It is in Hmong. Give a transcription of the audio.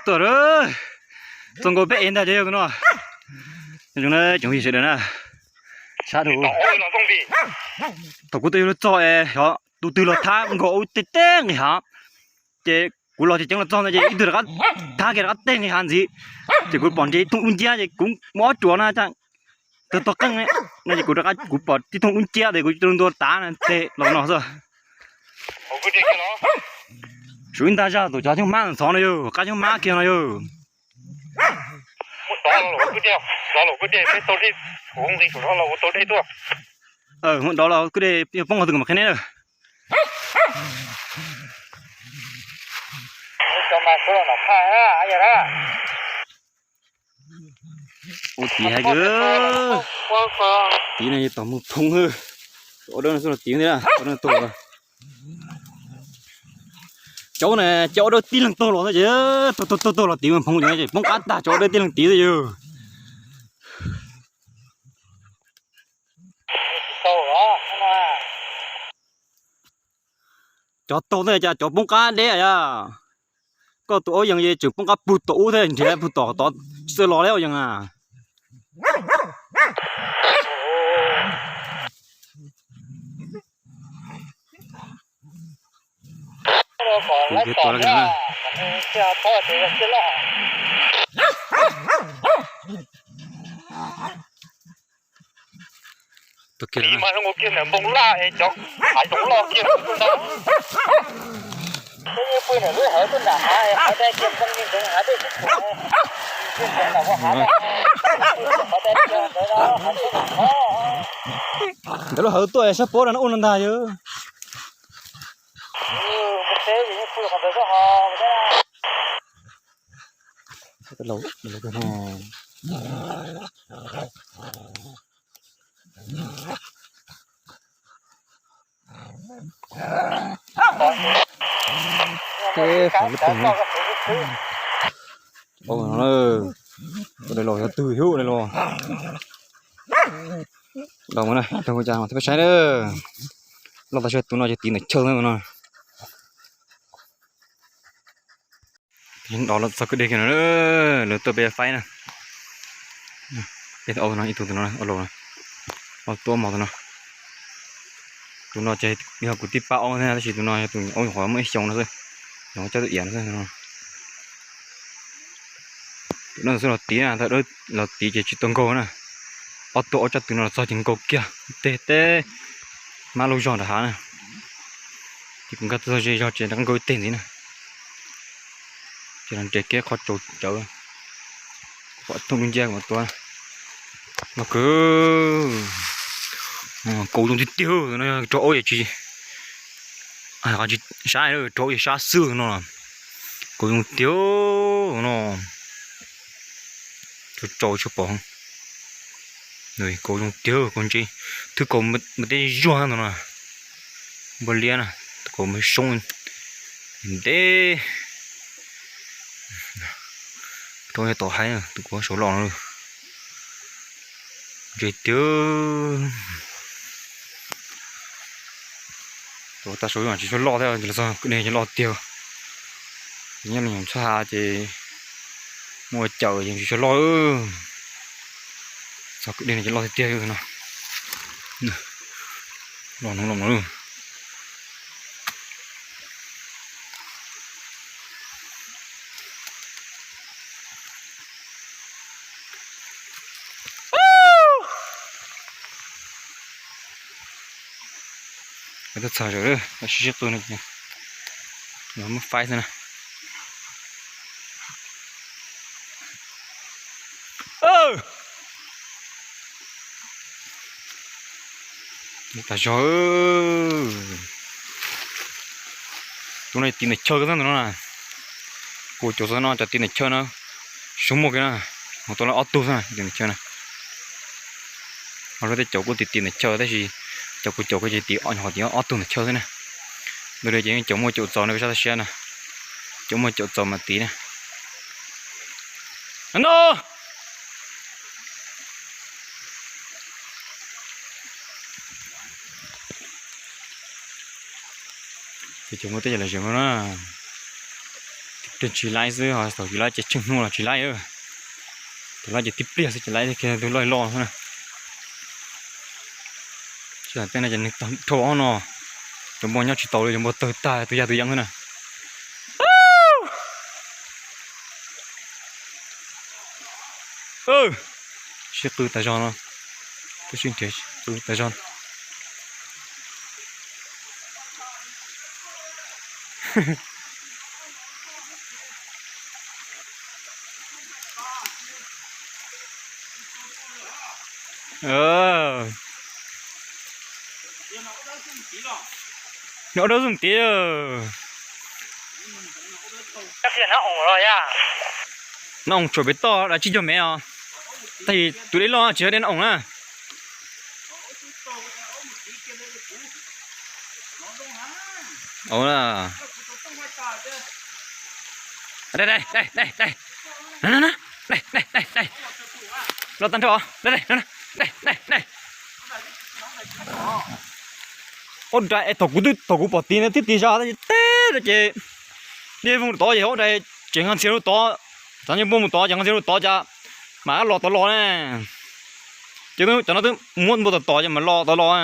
tuaj lawm. Txog nkaus peb ev ntag cov yawg tus no. Zoo na, tsoom phooj ywg sawv daws na, sab dhau. Thaum kuv tuaj yug lawv txog es xyov tus twg los thab nkaus ua tej teb nqis hav, ces kuv los ceev ceev los txog ntawd ces ib tug rov qab thab kiag rov qab tej nqis hav ntxiv, ces kuv pom nres ib thooj dub nciab ces kuv muaj ob ruam na, tag tog qeej no ces kuv rov qab kuv pom tib thooj dub nciab ces kuv rau ntua tav na tes los no xwb. Suav ib ntag zaj tus cov xyoob hmab ntxhov no yog qab xyoob hmab kiag no yog. Muab dov los kuj dej, muab dov los kuj dej tuaj. Muab dov los kuj dej, poob qhov twg mas qhia neb na. Ua tim hais tias tim no yog tom mus phoo hwb. Ob dawb no xwb los tim thiab, ob dawb tuag. Cov na, cov ob dawb tib leeg tuag los xwb ces tuag tuag tuag los tim mus phoo ces poob qab tag, cov ob dawb tib leeg tim xwb yog. Cov taug thiab cas cov poob qab deb yog. Koj tus aub yees ces tseem poob qab pug tom ub thiab nrhiav pug tom tod tsis txawj los li aub yees na. Kuv tus no, tuaj kiag no. Ntawd lub hawv tuaj sab puab no ub no ntag yog. Ua no, tus daim laus yog twg thiab daim laus. Los mus na, rau ua cas mas thiaj peb saib na. Loj tas zog tus no ces tim ntawm chaw tus no. Nrov los txog kwj deg kiag no, lawv tuaj peb faib na. Peb tus aub no, ib tug tus no, aub laus no, aub tuaj mos tus no. Tus no ces yog kuv tij pab aub thiab tab sis tus no yog tus aub nyuam qhuav muaj ib xyoos no xwb, nyuam qhuav coj tuaj ias no xwb no. Tus no xwb los tid na, los tid ces tsis tau nkaug na. Ob tug aub coj tus no los txog ces nkaug kiag teg teb, mab lub zog nram hav na. Ces kuv nkag txog ze zog ces nkaug ib teg ntxiv na. Ces los nres kiag qhov tsaus cawv, qhov thooj dub nciab mas tua no. Kaus zoo tiag tiag no, rau aub yam tsis sab, rau aub yam sab xwb no. Kaus zoo tiag no. Tsaus tsaus tsis pom. Kaus zoo tiag, kaus ntse, thwb kaus npua teb zuag ntawm no. Npua liab na, kaus npua soob ntev. Rau tom haib tus kuv saud los no. Ntse tiag. Tus tag saud tsis tshua loj thiab, los txog kwj deg ces loj tiag. Nyob me nyuam txhab ha ces muaj ua cawm ces tsis tshua loj. Txog kwj deg no ces loj tiag tiag no. Los no los no. Tuaj txog sib sib qw no, muab faib xwb na. Tas zog. Tus no tim ntawm chaw xwb ntawm no na. Kuv caum txog no cov tim ntawm chaw no, xyov muaj kiag na. Ho tua lawm ob tug xwb tim ntawm chaw na. Ho lub tej caum kuj tim tim ntawm chaw tab sis cov kuv caum ko ces tim nyuam qhuav tim ob tug ntawm chaw xwb na. Ntawm no ces caum muaj caum txaus no, sab toj siab na, caum muaj caum txaus mas tim na. No. Ces caum muaj tej yam los zem no na. Tim Tsis laib xwb, thaum tsis laib ces tsheej hnub los tsis laib. Thaum laib ces tib pliag xwb ces laib kiag tus loj loj xwb na. Tsis tas tej no ces nws tag dhau ob no, cov npua nyob tsis tau li, cov npua tawg tag tus yaj tus yeeb xwb na. Sib qw tas zog no, sib qw tas zog. Nws ua dab xwm tid. Nws ua tshuam pem toj dab tsi cog mev os. Tag kis tus dej loj tsis yog dej noj oo na. Los tag nrho. Ua dais thaum kuv twb, thaum kuv pom tid na twb tig zog tab sis teb ces dej voog tod ces ua dais tseem nqa ntxhias rau tod. Txav nyob npuaj mus tod ces nqa ntxhias rau tod cas mam los tod los na. Ces cov no twb muab npua tom tod ces mam los tod los na.